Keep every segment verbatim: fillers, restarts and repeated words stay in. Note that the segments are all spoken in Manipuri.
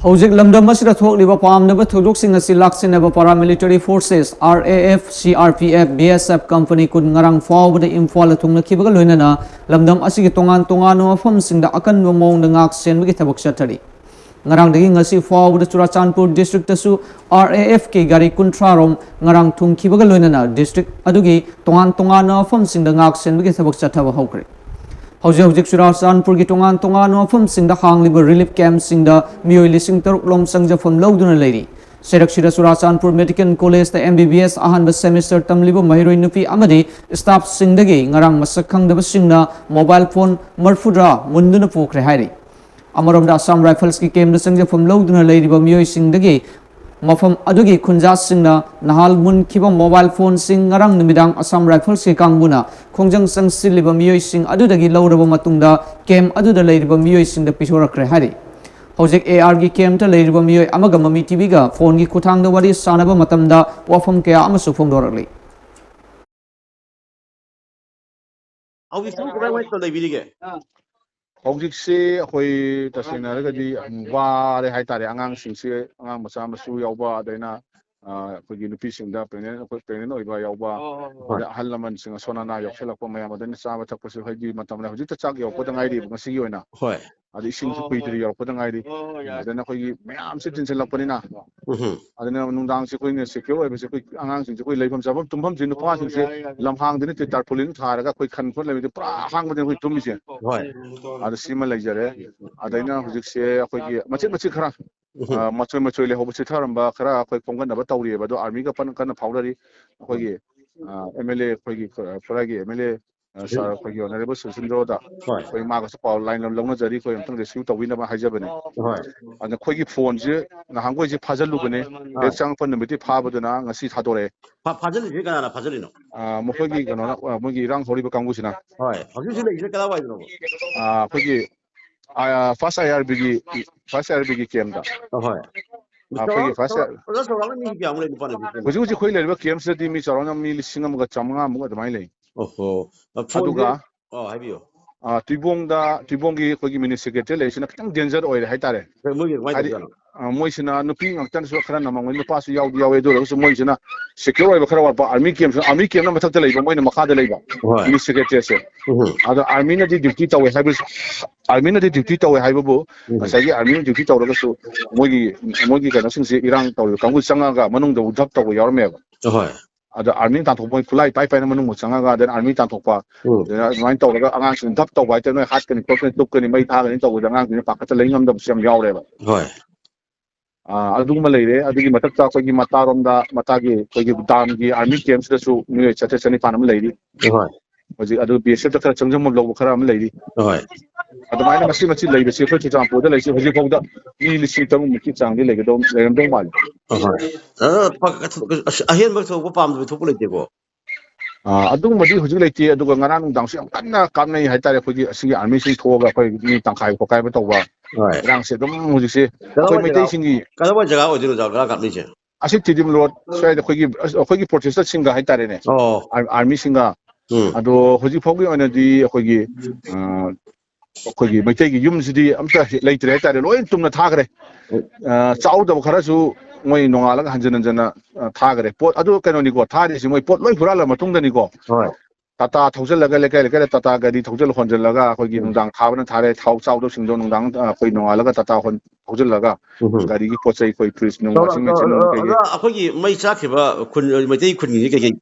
ꯍꯧꯖꯤꯛ ꯂꯝꯗꯝ ꯑꯁꯤꯗ ꯊꯣꯛꯂꯤꯕ ꯄꯥꯝꯅꯕ ꯊꯧꯗꯣꯛꯁꯤꯡ ꯑꯁꯤ ꯂꯥꯛꯁꯤꯟꯅꯕ paramilitary forces, R A F, C R P F, B S F company ꯀꯨꯟ ꯉꯔꯥꯡ ꯐꯥꯎꯕꯗ ꯏꯝꯐꯥꯜꯗ ꯊꯨꯡꯂꯈꯤꯕꯒ ꯂꯣꯏꯅꯅ ꯂꯝꯗꯝ ꯑꯁꯤꯒꯤ ꯇꯣꯉꯥꯟ ꯇꯣꯉꯥꯟꯕ ꯃꯐꯝꯁꯤꯡꯗ ꯑꯀꯟꯕ ꯃꯑꯣꯡꯗ ꯉꯥꯛ ꯁꯦꯟꯕꯒꯤ ꯊꯕꯛ ꯆꯠꯊꯔꯤ꯫ ꯉꯔꯥꯡꯗꯒꯤ ꯉꯁꯤ ꯐꯥꯎꯕꯗ ꯆꯨꯔꯥꯆꯥꯟꯄꯨꯔ districtꯇꯁꯨ R A Fꯀꯤ ꯒꯥꯔꯤ ꯀꯨꯟꯊ꯭ꯔꯥ ꯔꯣꯝ ꯉꯔꯥꯡ ꯊꯨꯡꯈꯤꯕꯒ ꯂꯣꯏꯅꯅ district ꯑꯗꯨꯒꯤ ꯇꯣꯉꯥꯟ ꯇꯣꯉꯥꯟꯕ ꯃꯐꯝꯁꯤꯡꯗ ꯉꯥꯛ ꯁꯦꯟꯕꯒꯤ ꯊꯕꯛ ꯆꯠꯊꯕ ꯍꯧꯈ꯭ꯔꯦ꯫ ꯍꯧꯖꯤꯛ ꯍꯧꯖꯤꯛ ꯆꯨꯔꯥꯆꯥꯟꯄꯨꯔꯒꯤ ꯇꯣꯉꯥꯟ ꯇꯣꯉꯥꯟꯕ ꯃꯐꯝꯁꯤꯡꯗ ꯍꯥꯡꯂꯤꯕ relief campꯁꯤꯡꯗ ꯃꯤꯑꯣꯏ ꯂꯤꯁꯤꯡ ꯇꯔꯨꯛ ꯂꯣꯝ ꯆꯪꯖꯐꯝ ꯂꯧꯗꯨꯅ ꯂꯩꯔꯤ꯫ ꯆꯩꯔꯛꯁꯤꯗ Churachandpur Medical Collegeꯇ M B B S ꯑꯍꯥꯟꯕ semester ꯇꯝꯂꯤꯕ ꯃꯍꯩꯔꯣꯏ ꯅꯨꯄꯤ ꯑꯃꯗꯤ staffꯁꯤꯡꯗꯒꯤ ꯉꯔꯥꯡ ꯃꯁꯛ ꯈꯪꯗꯕꯁꯤꯡꯅ mobile phone ꯃꯔꯐꯨꯇꯔꯥ ꯃꯨꯟꯗꯨꯅ ꯄꯨꯈ꯭ꯔꯦ ꯍꯥꯏꯔꯤ꯫ ꯑꯃꯔꯣꯝꯗ Assam Riflesꯀꯤ campꯇ ꯆꯪꯖꯐꯝ ꯂꯧꯗꯨꯅ ꯂꯩꯔꯤꯕ ꯃꯤꯑꯣꯏꯁꯤꯡꯗꯒꯤ ꯃꯐꯝ ꯑꯗꯨꯒꯤ ꯈꯨꯟꯖꯥꯁꯤꯡꯅ ꯅꯍꯥꯜ ꯃꯨꯟꯈꯤꯕ mobile phoneꯁꯤꯡ ꯉꯔꯥꯡ ꯅꯨꯃꯤꯗꯥꯡ Assam Riflesꯀꯤ ꯀꯥꯡꯕꯨꯅ ꯈꯣꯡꯖꯪ ꯆꯪꯁꯤꯜꯂꯤꯕ ꯃꯤꯑꯣꯏꯁꯤꯡ ꯑꯗꯨꯗꯒꯤ ꯂꯧꯔꯕ ꯃꯇꯨꯡꯗ camp ꯑꯗꯨꯗ ꯂꯩꯔꯤꯕ ꯃꯤꯑꯣꯏꯁꯤꯡꯗ ꯄꯤꯊꯣꯔꯛꯈ꯭ꯔꯦ ꯍꯥꯏꯔꯤ꯫ ꯍꯧꯖꯤꯛ ARꯒꯤ campꯇ ꯂꯩꯔꯤꯕ ꯃꯤꯑꯣꯏ ꯑꯃꯒ ꯃꯃꯤ TVꯒ phoneꯒꯤ ꯈꯨꯠꯊꯥꯡꯗ ꯋꯥꯔꯤ ꯁꯥꯟꯅꯕ ꯃꯇꯝꯗ ꯋꯥꯐꯝ ꯀꯌꯥ ꯑꯃꯁꯨ ꯐꯣꯡꯗꯣꯔꯛꯂꯤ꯫ ꯍꯧꯖꯤꯛꯁꯤꯕꯨ ꯀꯃꯥꯏ ꯀꯃꯥꯏ ꯇꯧ ꯂꯩꯕꯤꯔꯤꯒꯦ? ꯍꯧꯖꯤꯛꯁꯤ ꯑꯩꯈꯣꯏ ꯇꯁꯦꯡꯅ ꯍꯥꯏꯔꯒꯗꯤ ꯌꯥꯝ ꯋꯥꯔꯦ ꯍꯥꯏꯇꯥꯔꯦ꯫ ꯑꯉꯥꯡꯁꯤꯡꯁꯤ, ꯑꯉꯥꯡ ꯃꯆꯥ ꯃꯁꯨ ꯌꯥꯎꯕ, ꯑꯗꯩꯅ ꯑ, ꯑꯩꯈꯣꯏꯒꯤ ꯅꯨꯄꯤꯁꯤꯡꯗ, pregnant, ꯑꯩꯈꯣꯏ pregnant ꯑꯣꯏꯕ ꯌꯥꯎꯕ, ꯍꯣꯏ꯫ ꯑꯗꯩ ꯑꯍꯜ ꯂꯃꯟꯁꯤꯡ ꯑꯁꯣꯟ ꯑꯅꯥ ꯌꯥꯎꯁꯜꯂꯛꯄ ꯃꯌꯥꯝ, ꯑꯗꯩꯅ ꯆꯥꯕ ꯊꯛꯄꯁꯨ ꯍꯥꯏꯗꯤ ꯃꯇꯝ ꯍꯧꯖꯤꯛꯇ ꯆꯥꯛ ꯌꯧꯔꯛꯄꯗ ꯉꯥꯏꯔꯤꯕ, ꯉꯁꯤꯒꯤ ꯑꯣꯏꯅ ꯍꯣꯏ꯫ ꯑꯗꯩ ꯏꯁꯤꯡꯁꯨ ꯍꯣꯏ, ꯀꯨꯏꯗ꯭ꯔꯤ ꯍꯣꯏ꯫ ꯌꯧꯔꯛꯄꯗ ꯉꯥꯏꯔꯤ꯫ ꯍꯣꯏ, ꯍꯣꯏ, ꯌꯥꯏ꯫ ꯑꯗꯨꯅ ꯑꯩꯈꯣꯏꯒꯤ ꯃꯌꯥꯝꯁꯦ ꯇꯤꯟꯁꯤꯜꯂꯛꯄꯅꯤꯅ, ꯎꯝꯍꯨꯝ꯫ ꯑꯗꯨꯅ ꯅꯨꯡꯗꯥꯡꯁꯦ ꯑꯩꯈꯣꯏꯅ secure ꯑꯣꯏꯕꯁꯦ ꯑꯩꯈꯣꯏ ꯑꯉꯥꯡꯁꯤꯡꯁꯦ ꯑꯩꯈꯣꯏ ꯂꯩꯐꯝ ꯆꯥꯐꯝ ꯇꯨꯝꯐꯝꯁꯦ ꯅꯨꯄꯥꯁꯤꯡꯁꯦ ꯌꯥꯏ, ꯌꯥꯏ꯫ ꯂꯝꯍꯥꯡꯗ ꯅꯠꯇꯦ, tarpaulin ꯊꯥꯔꯒ ꯑꯩꯈꯣꯏ ꯈꯟ ꯈꯣꯠ ꯂꯩꯕꯗꯤ ꯄꯨꯔꯥ ꯑꯍꯥꯡꯕꯗꯅ ꯑꯩꯈꯣꯏ ꯇꯨꯝꯃꯤꯁꯦ꯫ ꯍꯣꯏ꯫ ꯑꯗꯨ ꯁꯤꯃ ꯂꯩꯖꯔꯦ꯫ ꯑꯗꯩꯅ ꯍꯧꯖꯤꯛꯁꯦ ꯑꯩꯈꯣꯏꯒꯤ ꯃꯆꯤꯠ ꯃꯆꯤꯠ ꯈꯔ, ꯎꯝꯍꯨꯝ꯫ ꯑ, ꯃꯆꯣꯏ ꯃꯆꯣꯏ ꯂꯩꯍꯧꯕ ꯆꯤꯊꯔꯝꯕ ꯈꯔ ꯑꯩꯈꯣꯏ ꯈꯣꯝꯒꯠꯅꯕ ꯇꯧꯔꯤꯑꯕ꯫ ꯑꯗꯣ armyꯒ ꯄꯟ-, ꯀꯟꯅ ꯐꯥꯎꯅꯔꯤ꯫ ꯑꯩꯈꯣꯏꯒꯤ, ꯑ, MLA ꯑꯩꯈꯣꯏꯒꯤ ꯈꯨꯔꯥꯏꯒꯤ MLA, ꯑ, sir ꯑꯩꯈꯣꯏꯒꯤ honourable ꯁꯨꯔꯆꯟꯗ꯭ꯔꯣꯗ ꯍꯣꯏ꯫ ꯑꯩꯈꯣꯏ ꯃꯥꯒꯁꯨ ꯄꯥꯎ line ꯂꯧꯅꯖꯔꯤ꯫ ꯑꯩꯈꯣꯏ ꯑꯝꯇꯪ rescue ꯇꯧꯕꯤꯅꯕ ꯍꯥꯏꯖꯕꯅꯦ꯫ ꯍꯣꯏ꯫ ꯑꯗ ꯑꯩꯈꯣꯏꯒꯤ phoneꯁꯦ ꯅꯍꯥꯟꯈꯣꯏꯁꯦ ꯐꯥꯖꯤꯜꯂꯨꯕꯅꯦ꯫ ꯍꯣꯏ꯫ ꯍꯦꯛ ꯆꯪꯉꯛꯄ ꯅꯨꯃꯤꯠꯇꯤ ꯐꯥꯕꯗꯨꯅ ꯉꯁꯤ ꯊꯥꯗꯣꯔꯛꯑꯦ꯫ ꯐꯥ-, ꯐꯥꯖꯤꯜꯂꯤꯁꯦ ꯀꯅꯥꯅ ꯐꯥꯖꯤꯜꯂꯤꯅꯣ? ꯑ, ꯃꯈꯣꯏꯒꯤ ꯀꯩꯅꯣꯅ, ꯑ, ꯃꯣꯏꯒꯤ ꯏꯔꯥꯡ ꯍꯧꯔꯤꯕ ꯀꯥꯡꯕꯨꯁꯤꯅ꯫ ꯍꯣꯏ꯫ ꯍꯧꯖꯤꯛ ꯍꯧꯖꯤꯛ ꯂꯩꯔꯤꯁꯦ ꯀꯗꯥꯏꯋꯥꯏꯗꯅꯣꯕ? ꯑ, ꯑꯩꯈꯣꯏꯒꯤ, ꯑ, first IRBꯒꯤ, first IRBꯒꯤ campꯇ꯫ ꯍꯣꯏ꯫ ꯑꯩꯈꯣꯏꯒꯤ first ꯆꯥꯎꯔꯥꯛ-, ꯑꯣꯖꯥ ꯆꯥꯎꯔꯥꯛꯅ ꯃꯤ ꯀꯌꯥꯃꯨꯛ ꯂꯩ ꯅꯨꯄꯥ ꯅꯨꯄꯤ ꯄꯨꯟꯅ? ꯍꯧꯖꯤꯛ ꯍꯧꯖꯤꯛ ꯑꯩꯈꯣꯏ ꯂꯩꯔꯤꯕ campꯁꯤꯗꯗꯤ ꯃꯤ ꯆꯥꯎꯔꯥꯛꯅ ꯃꯤ ꯂꯤꯁꯤꯡ ꯑꯃꯒ ꯆꯥꯝꯃꯉꯥꯃꯨꯛ ꯑꯗꯨꯃꯥꯏꯅ ꯂꯩ꯫ ꯑꯣꯍꯣ꯫ ꯑ, ꯑꯗꯨꯒ phoneꯁꯦ-, ꯑꯣ, ꯍꯥꯏꯕꯤꯌꯨ꯫ ꯑ, ꯇꯨꯏꯕꯣꯡꯗ, ꯇꯨꯏꯕꯣꯡꯒꯤ ꯑꯩꯈꯣꯏꯒꯤ ꯃꯤꯅꯤ ꯁꯦꯀ꯭ꯔꯦꯇꯔꯤ ꯂꯩꯔꯤꯁꯤꯅ ꯈꯤꯇꯪ ꯗꯦꯟꯖꯔ ꯑꯣꯏꯔꯦ ꯍꯥꯏꯇꯥꯔꯦ꯫ ꯃꯣꯏꯒꯤ ꯀꯃꯥꯏꯅ ꯍꯥꯏꯗꯤ, ꯇꯧꯖꯥꯠꯅꯣ? ꯑ, ꯃꯣꯏꯁꯤꯅ ꯅꯨꯄꯤ ꯉꯥꯛꯇꯅꯁꯨ ꯈꯔ ꯅꯝꯃꯝꯒꯅꯤ, ꯅꯨꯄꯥꯁꯨ ꯌꯥꯎꯗꯤ ꯌꯥꯎꯋꯦ, ꯑꯗꯨ ꯑꯣꯏꯔꯒꯁꯨ ꯃꯣꯏꯁꯤꯅ ꯁꯦꯀ꯭ꯌꯣꯔ ꯑꯣꯏꯕ ꯈꯔ ꯋꯥꯠꯄ, ꯑꯥꯔꯃꯤ ꯀꯦꯝꯁꯨ, ꯑꯥꯔꯃꯤ ꯀꯦꯝꯅ ꯃꯊꯛꯇ ꯂꯩꯕ, ꯃꯣꯏꯅ ꯃꯈꯥꯗ ꯂꯩꯕ, ꯍꯣꯏ꯫ ꯃꯤꯅꯤ ꯁꯦꯀ꯭ꯔꯦꯇꯔꯤꯁꯦ꯫ ꯎꯝ꯫ ꯑꯗꯣ ꯑꯥꯔꯃꯤꯅꯗꯤ ꯗ꯭ꯌꯨꯇꯤ ꯇꯧꯋꯦ ꯍꯥꯏꯕ, ꯑꯥꯔꯃꯤꯅꯗꯤ ꯗ꯭ꯌꯨꯇꯤ ꯇꯧꯋꯦ ꯍꯥꯏꯕꯕꯨ, ꯎꯝ꯫ ꯉꯁꯥꯏꯒꯤ ꯑꯥꯔꯃꯤꯅ ꯗ꯭ꯌꯨꯇꯤ ꯇꯧꯔꯒꯁꯨ ꯃꯣꯏꯒꯤ, ꯃꯣꯏꯒꯤ ꯀꯩꯅꯣꯁꯤꯡꯁꯦ, ꯏꯔꯥꯡ ꯇꯧꯔꯤꯕ ꯀꯥꯡꯕꯨ ꯆꯪꯉꯒ ꯃꯅꯨꯡꯗ ꯙꯞ ꯇꯧꯕ ꯌꯥꯎꯔꯝꯃꯦꯕ꯫ ꯍꯣꯏ꯫ ꯑꯗ ꯑꯥꯔꯃꯤꯅ ꯇꯥꯟꯊꯣꯛꯄ, ꯃꯣꯏ ꯈꯨꯠꯂꯥꯏ ꯄꯥꯏ ꯄꯥꯏꯅ ꯃꯅꯨꯡ ꯆꯪꯉꯒ, ꯑꯗꯩ ꯑꯥꯔꯃꯤ ꯇꯥꯟꯊꯣꯛꯄ, ꯎꯝ꯫ ꯑꯗꯨꯅ ꯑꯗꯨꯃꯥꯏꯅ ꯇꯧꯔꯒ ꯑꯉꯥꯡꯁꯤꯡ ꯙꯞ ꯇꯧꯕ ꯍꯥꯏꯇꯥꯔꯦ, ꯅꯣꯏ ꯍꯥꯠꯀꯅꯤ ꯈꯣꯠꯀꯅꯤ, ꯇꯨꯞꯀꯅꯤ, ꯃꯩ ꯊꯥꯒꯅꯤ ꯇꯧꯕꯗ ꯑꯉꯥꯡꯁꯤꯡꯅ ꯄꯥꯈꯠꯇ ꯂꯩ ꯉꯝꯗꯕꯁꯨ ꯌꯥꯝ ꯌꯥꯎꯔꯦꯕ꯫ ꯍꯣꯏ꯫ ꯑꯥ, ꯑꯗꯨꯒꯨꯝꯕ ꯂꯩꯔꯦ꯫ ꯑꯗꯨꯒꯤ ꯃꯊꯛꯇ ꯑꯩꯈꯣꯏꯒꯤ ꯃꯇꯥꯔꯣꯝꯗ, ꯃꯇꯥꯒꯤ ꯑꯩꯈꯣꯏꯒꯤ ꯗꯥꯝꯒꯤ ꯑꯥꯔꯃꯤ ꯀꯦꯝꯁꯤꯗꯁꯨ ꯃꯤꯑꯣꯏ ꯆꯥꯇ꯭ꯔꯦꯠ ꯆꯅꯤꯄꯥꯟ ꯑꯃ ꯂꯩꯔꯤ꯫ ꯍꯣꯏ꯫ ꯍꯧꯖꯤꯛ ꯑꯗꯨ ꯕꯤ ꯑꯦꯁ ꯑꯦꯐꯇ ꯈꯔ ꯆꯪꯁꯤꯟꯐꯝ ꯂꯧꯕ ꯈꯔ ꯑꯃ ꯂꯩꯔꯤ꯫ ꯍꯣꯏ꯫ ꯑꯗꯨꯃꯥꯏꯅ ꯃꯆꯤ ꯃꯆꯤ ꯂꯩꯕꯁꯤ ꯑꯩꯈꯣꯏ ꯆꯨꯔꯆꯥꯟꯄꯨꯔꯗ ꯂꯩꯁꯤ ꯍꯧꯖꯤꯛ ꯐꯥꯎꯗ ꯃꯤ ꯂꯤꯁꯤꯡ ꯇꯔꯨꯛ ꯃꯨꯛꯀꯤ ꯆꯥꯡꯗꯤ ꯂꯩꯒꯗꯧ, ꯂꯩꯔꯝꯗꯧ ꯃꯥꯜꯂꯤ꯫ ꯍꯣꯏ꯫ ꯑ, ꯐ-, ꯑꯁ, ꯑꯍꯦꯟꯕ ꯊꯣꯏꯗꯣꯛꯄ ꯄꯥꯝꯗꯕ ꯊꯣꯛꯄ ꯂꯩꯇꯦꯀꯣ? ꯑꯥ, ꯑꯗꯨꯒꯨꯝꯕꯗꯤ ꯍꯧꯖꯤꯛ ꯂꯩꯇꯦ꯫ ꯑꯗꯨꯒ ꯉꯔꯥꯡ ꯅꯨꯡꯗꯥꯡꯁꯨ ꯌꯥꯝ ꯀꯟꯅ ꯀꯥꯞꯅꯩ ꯍꯥꯏꯇꯥꯔꯦ꯫ ꯑꯩꯈꯣꯏꯒꯤ ꯑꯁꯤꯒꯤ ꯑꯥꯔꯃꯤꯁꯤꯡ ꯊꯣꯛꯑꯒ ꯑꯩꯈꯣꯏ ꯃꯤ ꯇꯪꯈꯥꯏ ꯈꯣꯠꯈꯥꯏꯕ ꯇꯧꯕ ꯍꯣꯏ꯫ ꯏꯔꯥꯡꯁꯦ ꯑꯗꯨꯝ ꯍꯧꯖꯤꯛꯁꯦ ꯑꯩꯈꯣꯏ ꯀꯗꯥꯏꯋꯥꯏ ꯖꯒꯥ, ꯃꯩꯇꯩꯁꯤꯡꯒꯤ ꯀꯗꯥꯏꯋꯥꯏ ꯖꯒꯥ ꯑꯣꯏꯗꯣꯏꯅꯣ, ꯑꯣꯖꯥ, ꯉꯔꯥꯡ ꯀꯥꯞꯅꯩꯁꯦ? ꯑꯁꯤ ꯇꯤꯗꯤꯝ ꯔꯣꯗ ꯁ꯭ꯋꯥꯏꯗ ꯑꯩꯈꯣꯏꯒꯤ, ꯑꯩꯈꯣꯏꯒꯤ ꯄ꯭ꯔꯣꯇꯦꯁꯇꯔꯁꯤꯡꯒ ꯍꯥꯏꯇꯥꯔꯦꯅꯦ, ꯑꯣ꯫ ꯑꯥꯔ-, ꯑꯥꯔꯃꯤꯁꯤꯡꯒ꯫ ꯎꯝ꯫ ꯑꯗꯣ ꯍꯧꯖꯤꯛ ꯐꯥꯎꯒꯤ ꯑꯣꯏꯅꯗꯤ ꯑꯩꯈꯣꯏꯒꯤ, ꯑ, ꯑꯩꯈꯣꯏꯒꯤ ꯃꯩꯇꯩꯒꯤ ꯌꯨꯝꯁꯤꯗꯤ ꯑꯝꯇ ꯂꯩꯇ꯭ꯔꯦ ꯍꯥꯏꯇꯥꯔꯦ, ꯂꯣꯏ ꯇꯨꯝꯅ ꯊꯥꯈ꯭ꯔꯦ꯫ ꯑ, ꯆꯥꯍꯧꯗꯕ ꯈꯔꯁꯨ ꯃꯣꯏ ꯅꯣꯡꯉꯥꯜꯂꯒ ꯍꯟꯖꯤꯟ ꯍꯟꯖꯤꯟꯅ, ꯑ, ꯊꯥꯈ꯭ꯔꯦ꯫ ꯄꯣꯠ ꯑꯗꯨ ꯀꯩꯅꯣꯅꯤꯀꯣ, ꯊꯥꯔꯤꯁꯤ ꯃꯣꯏ ꯄꯣꯠ ꯂꯣꯏ ꯍꯨꯔꯥꯜꯂ ꯃꯇꯨꯡꯗꯅꯤꯀꯣ꯫ ꯍꯣꯏ꯫ ꯇꯥꯇꯥ ꯊꯧꯖꯤꯜꯂꯒ, ꯂꯩꯀꯥꯏ ꯂꯩꯀꯥꯏꯗ ꯇꯥꯇꯥ ꯒꯥꯔꯤ ꯊꯧꯖꯤꯜ ꯍꯣꯟꯖꯤꯜꯂꯒ ꯑꯩꯈꯣꯏꯒꯤ ꯎꯝ꯫ ꯅꯨꯡꯗꯥꯡ ꯊꯥꯕꯅ ꯊꯥꯔꯦ, ꯊꯥꯎ ꯆꯥꯎꯗꯧꯁꯤꯡꯗꯣ ꯅꯨꯡꯗꯥꯡ, ꯑ, ꯑꯩꯈꯣꯏ ꯅꯣꯡꯉꯥꯜꯂꯒ ꯇꯥꯇꯥ ꯍꯣꯟ-, ꯊꯧꯖꯤꯜꯂꯒ ꯎꯝ꯫ ꯒꯥꯔꯤꯒꯤ ꯄꯣꯠ ꯆꯩ, ꯑꯩꯈꯣꯏ ꯐ꯭ꯔꯤꯖ ꯅꯨꯡ, ꯑꯣꯖꯥ, ꯋꯥꯁꯤꯡ ꯃꯦꯆꯤꯟ ꯅꯨꯡ ꯀꯩꯀꯩ꯫ ꯑꯣꯖꯥ, ꯑꯩꯈꯣꯏꯒꯤ ꯃꯩ ꯆꯥꯛꯈꯤꯕ ꯈꯨꯟ, ꯃꯩꯇꯩ ꯈꯨꯟꯒꯤ ꯀꯩꯀꯩ,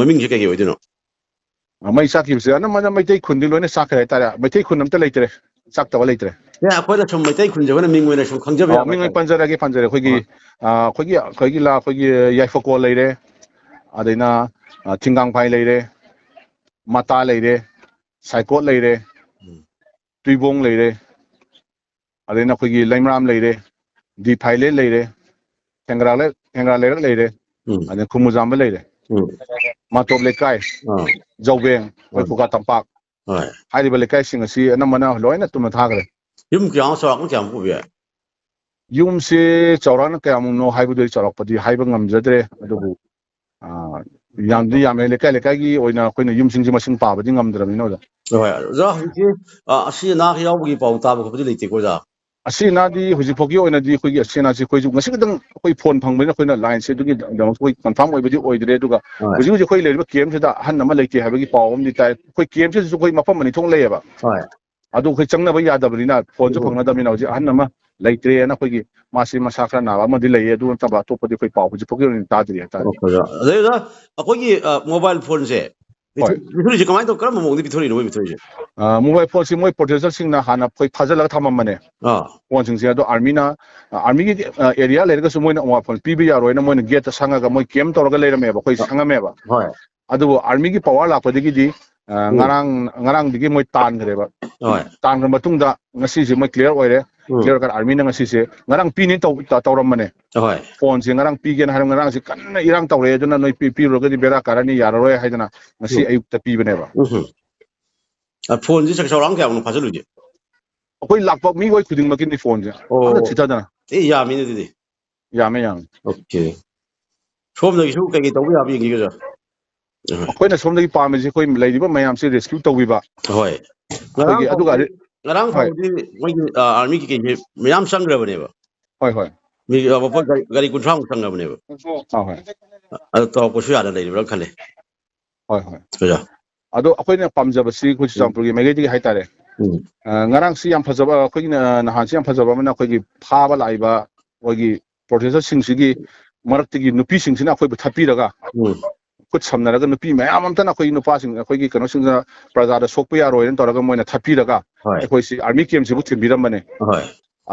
ꯃꯃꯤꯡꯁꯦ ꯀꯩꯀꯩ ꯑꯣꯏꯗꯣꯏꯅꯣ? ꯑ, ꯃꯩ ꯆꯥꯛꯈꯤꯕꯁꯦ ꯑꯅꯝꯕꯅ ꯃꯩꯇꯩ ꯈꯨꯟꯗꯤ ꯂꯣꯏꯅ ꯆꯥꯛꯈ꯭ꯔꯦ ꯍꯥꯏꯇꯥꯔꯦ꯫ ꯃꯩꯇꯩ ꯈꯨꯟ ꯑꯝꯇ ꯂꯩꯇ꯭ꯔꯦ, ꯆꯥꯛꯇꯕ ꯂꯩꯇ꯭ꯔꯦ꯫ ꯑꯦ, ꯑꯩꯈꯣꯏꯅ ꯁꯨꯝ ꯃꯩꯇꯩ ꯈꯨꯟꯁꯦ ꯑꯩꯈꯣꯏꯅ ꯃꯤꯡ ꯑꯣꯏꯅ ꯁꯨꯝ ꯈꯪꯖꯕ ꯑ, ꯌꯥꯕ ꯃꯤꯡ ꯑꯣꯏꯅ ꯍꯥꯏꯇꯥꯔꯦ꯫ ꯄꯟꯖꯔꯒꯦ, ꯄꯟꯖꯔꯦ꯫ ꯑꯩꯈꯣꯏꯒꯤ, ꯍꯣꯏ꯫ ꯑ, ꯑꯩꯈꯣꯏꯒꯤ, ꯑꯩꯈꯣꯏꯒꯤ ꯂꯥ-, ꯑꯩꯈꯣꯏꯒꯤ ꯌꯥꯏꯐꯀꯣꯜ ꯂꯩꯔꯦ, ꯑꯗꯩꯅ, ꯑ, ꯊꯤꯡꯒꯥꯡꯐꯥꯏ ꯂꯩꯔꯦ, ꯃꯇꯥ ꯂꯩꯔꯦ, ꯁꯥꯏꯀꯣꯠ ꯂꯩꯔꯦ, ꯎꯝ꯫ ꯇꯨꯏꯕꯣꯡ ꯂꯩꯔꯦ, ꯑꯗꯩꯅ ꯑꯩꯈꯣꯏꯒꯤ ꯂꯩꯃꯔꯥꯝ ꯂꯩꯔꯦ, ꯗꯤ ꯐꯥꯏꯂꯦꯟ ꯂꯩꯔꯦ, ꯊꯦꯡꯒ꯭ꯔꯥ ꯂꯩ-, ꯊꯦꯡꯒ꯭ꯔꯥ ꯂꯩꯔꯛ ꯂꯩꯔꯦ, ꯎꯝ꯫ ꯑꯗꯩ ꯈꯨꯃꯨꯖꯥꯝꯕ ꯂꯩꯔꯦ꯫ ꯎꯝ꯫ ꯃꯥꯇꯣꯞ ꯂꯩꯀꯥꯏ, ꯑꯥ꯫ ꯖꯧꯕꯦꯡ, ꯑꯩꯈꯣꯏ ꯎꯝ꯫ ꯈꯨꯒꯥ ꯇꯝꯄꯥꯛ ꯍꯣꯏ꯫ ꯍꯥꯏꯔꯤꯕ ꯂꯩꯀꯥꯏꯁꯤꯡ ꯑꯁꯤ ꯑꯅꯝꯕꯅ ꯂꯣꯏꯅ ꯇꯨꯝꯅ ꯊꯥꯈ꯭ꯔꯦ꯫ ꯌꯨꯝ ꯀꯌꯥꯃꯨꯛ ꯆꯥꯎꯔꯥꯛꯅ ꯀꯌꯥꯃꯨꯛ ꯄꯨꯕ ꯌꯥꯏ? ꯌꯨꯝꯁꯦ ꯆꯥꯎꯔꯥꯛꯅ ꯀꯌꯥꯃꯨꯛꯅꯣ ꯍꯥꯏꯕꯗꯨ ꯑꯩ ꯆꯥꯎꯔꯥꯛꯄꯗꯤ ꯍꯥꯏꯕ ꯉꯝꯖꯗ꯭ꯔꯦ, ꯑꯗꯨꯕꯨ, ꯑꯥ, ꯌꯥꯝꯗꯤ ꯌꯥꯝꯃꯦ꯫ ꯂꯩꯀꯥꯏ ꯂꯩꯀꯥꯏꯒꯤ ꯑꯣꯏꯅ ꯑꯩꯈꯣꯏꯅ ꯌꯨꯝꯁꯤꯡꯁꯦ ꯃꯁꯤꯡ ꯄꯥꯕꯗꯤ ꯉꯝꯗ꯭ꯔꯕꯅꯤꯅ, ꯑꯣꯖꯥ꯫ ꯍꯣꯏ, ꯑꯣꯖꯥ, ꯍꯧꯖꯤꯛꯁꯤ, ꯑ, ꯑꯁꯤ ꯑꯅꯥ ꯌꯥꯎꯕꯒꯤ ꯄꯥꯎ ꯇꯥꯕ ꯈꯣꯠꯄꯗꯤ ꯂꯩꯇꯦꯀꯣ, ꯑꯣꯖꯥ? ꯑꯁꯤ ꯑꯅꯥꯗꯤ ꯍꯧꯖꯤꯛ ꯐꯥꯎꯒꯤ ꯑꯣꯏꯅꯗꯤ ꯑꯩꯈꯣꯏꯒꯤ ꯑꯁꯤ ꯑꯅꯥꯁꯤ ꯑꯩꯈꯣꯏꯁꯨ ꯉꯁꯤ ꯈꯛꯇꯪ ꯑꯩꯈꯣꯏ ꯐꯣꯟ ꯐꯪꯕꯅꯤꯅ ꯑꯩꯈꯣꯏꯅ ꯂꯥꯏꯟꯁꯦ ꯑꯗꯨꯒꯤꯗꯃꯛꯇ ꯑꯩꯈꯣꯏ ꯀꯟꯐꯥꯔꯝ ꯑꯣꯏꯕꯗꯤ ꯑꯣꯏꯗ꯭ꯔꯦ꯫ ꯑꯗꯨꯒ ꯍꯣꯏ꯫ ꯍꯧꯖꯤꯛ ꯍꯧꯖꯤꯛ ꯑꯩꯈꯣꯏ ꯂꯩꯔꯤꯕ ꯀꯦꯝꯁꯤꯗ ꯑꯍꯟ ꯑꯃ ꯂꯩꯇꯦ ꯍꯥꯏꯕꯒꯤ ꯄꯥꯎ ꯑꯃꯗꯤ ꯇꯥꯏ꯫ ꯑꯩꯈꯣꯏ ꯀꯦꯝꯁꯤꯗꯁꯨ ꯑꯩꯈꯣꯏ ꯃꯐꯝ ꯑꯅꯤ ꯊꯣꯛꯅ ꯂꯩꯌꯦꯕ꯫ ꯍꯣꯏ꯫ ꯑꯗꯨ ꯑꯩꯈꯣꯏ ꯆꯪꯅꯕ ꯌꯥꯗꯕꯅꯤꯅ, ꯐꯣꯟꯁꯨ ꯎꯝ꯫ ꯐꯪꯅꯗꯕꯅꯤꯅ ꯍꯧꯖꯤꯛ ꯑꯍꯟ ꯑꯃ ꯂꯩꯇ꯭ꯔꯦꯅ ꯑꯩꯈꯣꯏꯒꯤ ꯃꯥꯁꯤ ꯃꯁꯥ ꯈꯔ ꯅꯥꯕ ꯑꯃꯗꯤ ꯂꯩꯌꯦ꯫ ꯑꯗꯨ ꯅꯠꯇꯕ ꯑꯇꯣꯞꯄꯗꯤ ꯑꯩꯈꯣꯏ ꯄꯥꯎ ꯍꯧꯖꯤꯛ ꯐꯥꯎꯒꯤ ꯑꯣꯏꯅ ꯇꯥꯗ꯭ꯔꯤ ꯍꯥꯏꯇꯥꯔꯦ꯫ ꯑꯣ, ꯑꯣꯖꯥ꯫ ꯑꯗꯩ ꯑꯣꯖꯥ, ꯑꯩꯈꯣꯏꯒꯤ, ꯑ, ꯃꯣꯕꯥꯏꯜ ꯐꯣꯟꯁꯦ ꯍꯣꯏ꯫ ꯄꯤꯊꯣꯛ-, ꯄꯤꯊꯣꯔꯛꯏꯁꯦ ꯀꯃꯥꯏꯅ ꯇꯧ-, ꯀꯔꯝꯕ ꯃꯑꯣꯡꯗ ꯄꯤꯊꯣꯔꯛꯏꯅꯣ ꯃꯣꯏ ꯄꯤꯊꯣꯔꯛꯏꯁꯦ? ꯑ, ꯃꯣꯕꯥꯏꯜ ꯐꯣꯟꯁꯤ ꯃꯣꯏ ꯄ꯭ꯔꯣꯗ꯭ꯌꯨꯁꯔꯁꯤꯡꯅ ꯍꯥꯟꯅ ꯑꯩꯈꯣꯏ ꯐꯥꯖꯤꯜꯂꯒ ꯊꯝꯃꯝꯕꯅꯦ, ꯑꯥ꯫ ꯐꯣꯟꯁꯤꯡꯁꯦ꯫ ꯑꯗꯣ ꯑꯥꯔꯃꯤꯅ, ꯑ, ꯑꯥꯔꯃꯤꯒꯤ, ꯑ, ꯑꯦꯔꯤꯌꯥ ꯂꯩꯔꯒꯁꯨ ꯃꯣꯏꯅ ꯃꯣꯕꯥꯏꯜ ꯐꯣꯟ ꯄꯤꯕ ꯌꯥꯔꯣꯏꯅ ꯃꯣꯏꯅ ꯒꯦꯠꯇ ꯁꯪꯉꯒ ꯃꯣꯏ ꯀꯦꯝ ꯇꯧꯔꯒ ꯂꯩꯔꯝꯃꯦꯕ, ꯑꯩꯈꯣꯏ ꯑ, ꯁꯪꯉꯝꯃꯦꯕ꯫ ꯍꯣꯏ꯫ ꯑꯗꯨꯕꯨ ꯑꯥꯔꯃꯤꯒꯤ ꯄꯋꯥꯔ ꯂꯥꯛꯄꯗꯒꯤꯗꯤ, ꯑ, ꯎꯝ꯫ ꯉꯔꯥꯡ, ꯉꯔꯥꯡꯗꯒꯤ ꯃꯣꯏ ꯇꯥꯟꯈ꯭ꯔꯦꯕ꯫ ꯍꯣꯏ꯫ ꯇꯥꯟꯈ꯭ꯔ ꯃꯇꯨꯡꯗ ꯉꯁꯤꯁꯦ ꯃꯣꯏ ꯀ꯭ꯂꯤꯌꯥꯔ ꯑꯣꯏꯔꯦ꯫ ꯎꯝ꯫ ꯀ꯭ꯂꯤꯌꯥꯔ ꯑꯣꯏꯔꯀꯥꯟꯗ ꯑꯥꯔꯃꯤꯅ ꯉꯁꯤꯁꯦ, ꯉꯔꯥꯡ ꯄꯤꯅꯤ ꯇꯧ-, ꯇ-, ꯇꯧꯔꯝꯕꯅꯦ꯫ ꯍꯣꯏ꯫ ꯐꯣꯟꯁꯦ ꯉꯔꯥꯡ ꯄꯤꯒꯦꯅ ꯍꯥꯏꯔ, ꯉꯔꯥꯡꯁꯦ ꯀꯟꯅ ꯏꯔꯥꯡ ꯇꯧꯔꯛꯑꯦ, ꯑꯗꯨꯅ ꯅꯣꯏ ꯄꯤ-, ꯄꯤꯔꯨꯔꯒꯗꯤ ꯕꯦꯔꯥ ꯀꯥꯔꯅꯤ, ꯌꯥꯔꯔꯣꯏ ꯍꯥꯏꯗꯅ ꯉꯁꯤ ꯎꯝ꯫ ꯑꯌꯨꯛꯇ ꯄꯤꯕꯅꯦꯕ꯫ ꯎꯝ꯫ ꯑ, ꯐꯣꯟꯁꯦ ꯆ-, ꯆꯥꯎꯔꯥꯛꯅ ꯀꯌꯥꯃꯨꯛ ꯐꯥꯖꯤꯜꯂꯨꯒꯦ? ꯑꯩꯈꯣꯏ ꯂꯥꯛꯄ ꯃꯤꯑꯣꯏ ꯈꯨꯗꯤꯡꯃꯛꯀꯤꯅꯤ ꯐꯣꯟꯁꯦ꯫ ꯑꯣ꯫ ꯑꯝꯇ ꯆꯤꯊꯗꯅ꯫ ꯑꯦ, ꯌꯥꯝꯃꯤꯅꯦ ꯑꯗꯨꯗꯤ꯫ ꯌꯥꯝꯃꯦ, ꯌꯥꯝꯃꯦ꯫ ꯑꯣꯀꯦ꯫ ꯁꯣꯝꯗꯒꯤꯁꯨ ꯀꯩꯀꯩ ꯇꯧꯕ ꯌꯥꯕ ꯌꯦꯡꯒꯦ, ꯑꯣꯖꯥ꯫ ꯑ꯫ ꯑꯩꯈꯣꯏꯅ ꯁꯣꯝꯗꯒꯤ ꯄꯥꯝꯃꯤꯁꯦ ꯑꯩꯈꯣꯏ ꯂꯩꯔꯤꯕ ꯃꯌꯥꯝꯁꯦ ꯔꯦꯁꯀ꯭ꯌꯨ ꯇꯧꯕꯤꯕ꯫ ꯍꯣꯏ꯫ ꯑꯩꯈꯣꯏꯒꯤ ꯉꯔꯥꯡ ꯑꯗꯨꯒ ꯐꯥꯎꯗꯤ, ꯉꯔꯥꯡ ꯍꯣꯏ꯫ ꯐꯥꯎꯗꯤ ꯃꯣꯏꯒꯤ, ꯑ, ꯑꯥꯔꯃꯤ ꯀꯩꯀꯩꯁꯦ ꯃꯌꯥꯝ ꯆꯪꯈ꯭ꯔꯕꯅꯦꯕ꯫ ꯍꯣꯏ, ꯍꯣꯏ꯫ ꯃꯤ, ꯑ, ꯃꯄꯣꯠ ꯒꯥꯔꯤ, ꯒꯥꯔꯤ ꯀꯨꯟꯊ꯭ꯔꯥꯃꯨꯛ ꯆꯪꯈ꯭ꯔꯕꯅꯦꯕ꯫ ꯑꯥ, ꯍꯣꯏ꯫ ꯑꯗꯨ ꯇꯧꯔꯛꯄꯁꯨ ꯌꯥꯅ ꯂꯩꯔꯤꯕ꯭ꯔꯥ ꯈꯜꯂꯦ꯫ ꯍꯣꯏ, ꯍꯣꯏ꯫ ꯑꯣꯖꯥ꯫ ꯑꯗꯣ ꯑꯩꯈꯣꯏꯅ ꯄꯥꯝꯖꯕꯁꯤ ꯑꯩꯈꯣꯏ ꯎꯝ꯫ ꯆꯨꯔꯆꯥꯟꯄꯨꯔꯒꯤ ꯃꯥꯏꯀꯩꯗꯒꯤ ꯍꯥꯏꯇꯥꯔꯦ꯫ ꯎꯝ꯫ ꯑ, ꯉꯔꯥꯡꯁꯤ ꯌꯥꯝ ꯐꯖꯕ, ꯑꯩꯈꯣꯏꯒꯤ ꯅ-, ꯅꯍꯥꯟꯁꯤ ꯌꯥꯝ ꯐꯖꯕ ꯑꯃꯅ ꯑꯩꯈꯣꯏꯒꯤ ꯐꯥꯕ ꯂꯥꯛꯏꯕ ꯑꯩꯈꯣꯏꯒꯤ ꯄ꯭ꯔꯣꯇꯦꯁꯇꯔꯁꯤꯡꯁꯤꯒꯤ ꯃꯔꯛꯇꯒꯤ ꯅꯨꯄꯤꯁꯤꯡꯁꯤꯅ ꯑꯩꯈꯣꯏꯕꯨ ꯊꯠꯄꯤꯔꯒ, ꯎꯝ꯫ ꯈꯨꯠ ꯁꯝꯅꯔꯒ ꯅꯨꯄꯤ ꯃꯌꯥꯝ ꯑꯝꯇꯅ ꯑꯩꯈꯣꯏꯒꯤ ꯅꯨꯄꯥꯁꯤꯡ, ꯑꯩꯈꯣꯏꯒꯤ ꯀꯩꯅꯣꯁꯤꯡꯗ ꯄ꯭ꯔꯖꯥꯗ ꯁꯣꯛꯄ ꯌꯥꯔꯣꯏꯅ ꯇꯧꯔꯒ ꯃꯣꯏꯅ ꯊꯠꯄꯤꯔꯒ ꯍꯣꯏ꯫ ꯑꯩꯈꯣꯏꯁꯤ ꯑꯥꯔꯃꯤ ꯀꯦꯝꯁꯤꯕꯨ ꯊꯤꯟꯕꯤꯔꯝꯕꯅꯦ꯫ ꯍꯣꯏ꯫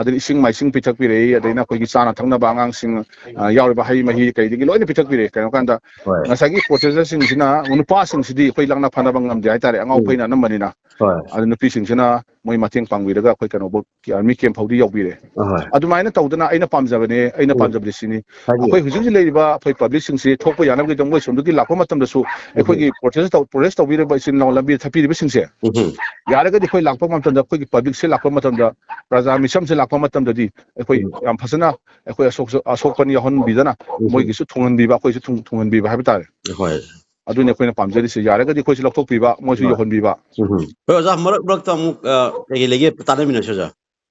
ꯑꯗꯨꯅ ꯏꯁꯤꯡ ꯃꯥꯏꯁꯤꯡ ꯄꯤꯊꯛꯄꯤꯔꯛꯏ, ꯑꯗꯩꯅ ꯑꯩꯈꯣꯏꯒꯤ ꯆꯥꯅ ꯊꯛꯅꯕ ꯑꯉꯥꯡꯁꯤꯡ, ꯑ, ꯌꯥꯎꯔꯤꯕ ꯍꯩ ꯃꯍꯤ ꯀꯩꯗꯒꯤ ꯂꯣꯏꯅ ꯄꯤꯊꯛꯄꯤꯔꯛꯏ꯫ ꯀꯩꯅꯣ ꯀꯥꯟꯗ ꯍꯣꯏ꯫ ꯉꯁꯥꯏꯒꯤ ꯄ꯭ꯔꯣꯇꯦꯁꯇꯔꯁꯤꯡꯁꯤꯅ, ꯅꯨꯄꯥꯁꯤꯡꯁꯤꯗꯤ ꯑꯩꯈꯣꯏ ꯂꯥꯛꯅ ꯐꯥꯅꯕ ꯉꯝꯗꯦ ꯍꯥꯏꯇꯥꯔꯦ, ꯑꯉꯥꯎ ꯎꯝ꯫ ꯐꯩꯅ ꯑꯅꯝꯕꯅꯤꯅ꯫ ꯍꯣꯏ꯫ ꯑꯗꯨ ꯅꯨꯄꯤꯁꯤꯡꯁꯤꯅ ꯃꯣꯏ ꯃꯇꯦꯡ ꯄꯥꯡꯕꯤꯔꯒ ꯑꯩꯈꯣꯏ ꯀꯩꯅꯣꯐꯧ ꯑꯥꯔꯃꯤ ꯀꯦꯝ ꯐꯥꯎꯗꯤ ꯌꯧꯕꯤꯔꯦ꯫ ꯑꯍꯣꯏ꯫ ꯑꯗꯨꯃꯥꯏꯅ ꯇꯧꯗꯅ ꯑꯩꯅ ꯄꯥꯝꯖꯕꯅꯦ, ꯑꯩꯅ ꯎꯝ꯫ ꯄꯥꯝꯖꯕꯗꯤ ꯁꯤꯅꯤ꯫ ꯍꯥꯏꯕꯤꯌꯨ꯫ ꯑꯩꯈꯣꯏ ꯍꯧꯖꯤꯛ ꯍꯧꯖꯤꯛ ꯂꯩꯔꯤꯕ ꯑꯩꯈꯣꯏ ꯄꯕ꯭ꯂꯤꯛꯁꯤꯡꯁꯤ ꯊꯣꯛꯄ ꯌꯥꯅꯕꯒꯤꯗꯃꯛ ꯃꯣꯏ ꯁꯣꯝꯗꯒꯤ ꯂꯥꯛꯄ ꯃꯇꯝꯗꯁꯨ ꯎꯝ꯫ ꯑꯩꯈꯣꯏꯒꯤ ꯄ꯭ꯔꯣꯇꯦꯁ ꯇꯧ-, ꯄ꯭ꯔꯣꯇꯦꯁ ꯇꯧꯕꯤꯔꯤꯕ ꯏꯆꯤꯟ ꯏꯅꯥꯎ ꯂꯝꯕꯤꯗ ꯊꯠꯄꯤꯔꯤꯕꯁꯤꯡꯁꯦ ꯎꯝ꯫ ꯌꯥꯔꯒꯗꯤ ꯑꯩꯈꯣꯏ ꯂꯥꯛꯄ ꯃꯇꯝꯗ, ꯑꯩꯈꯣꯏꯒꯤ ꯄꯕ꯭ꯂꯤꯛꯁꯦ ꯂꯥꯛꯄ ꯃꯇꯝꯗ, ꯄ꯭ꯔꯖꯥ ꯃꯤꯆꯝꯁꯦ ꯂꯥꯛꯄ ꯃꯇꯝꯗꯗꯤ ꯑꯩꯈꯣꯏ ꯎꯝ꯫ ꯌꯥꯝ ꯐꯖꯅ ꯑꯩꯈꯣꯏ ꯑꯁꯣꯛꯁꯨ-, ꯑꯁꯣꯛꯄ ꯌꯥꯎꯍꯟꯕꯤꯗꯅ ꯎꯝ꯫ ꯃꯣꯏꯒꯤꯁꯨ ꯊꯨꯡꯍꯟꯕꯤꯕ, ꯑꯩꯈꯣꯏꯁꯨ ꯊꯨꯡ-, ꯊꯨꯡꯍꯟꯕꯤꯕ ꯍꯥꯏꯕ ꯇꯥꯔꯦ꯫ ꯍꯣꯏ꯫ ꯑꯗꯨꯅꯤ ꯑꯩꯈꯣꯏꯅ ꯄꯥꯝꯖꯔꯤꯁꯦ꯫ ꯌꯥꯔꯒꯗꯤ ꯑꯩꯈꯣꯏꯁꯨ ꯂꯧꯊꯣꯛꯄꯤꯕ, ꯃꯣꯏꯁꯨ ꯍꯣꯏ꯫ ꯌꯧꯍꯟꯕꯤꯕ꯫ ꯎꯝ꯫ ꯍꯣꯏ, ꯑꯣꯖꯥ, ꯃꯔꯛ ꯃꯔꯛꯇ ꯑꯃꯨꯛ, ꯑ, ꯀꯩꯀꯩ ꯂꯩꯒꯦ ꯇꯥꯟꯅꯃꯤꯟꯅꯁꯤ, ꯑꯣꯖꯥ꯫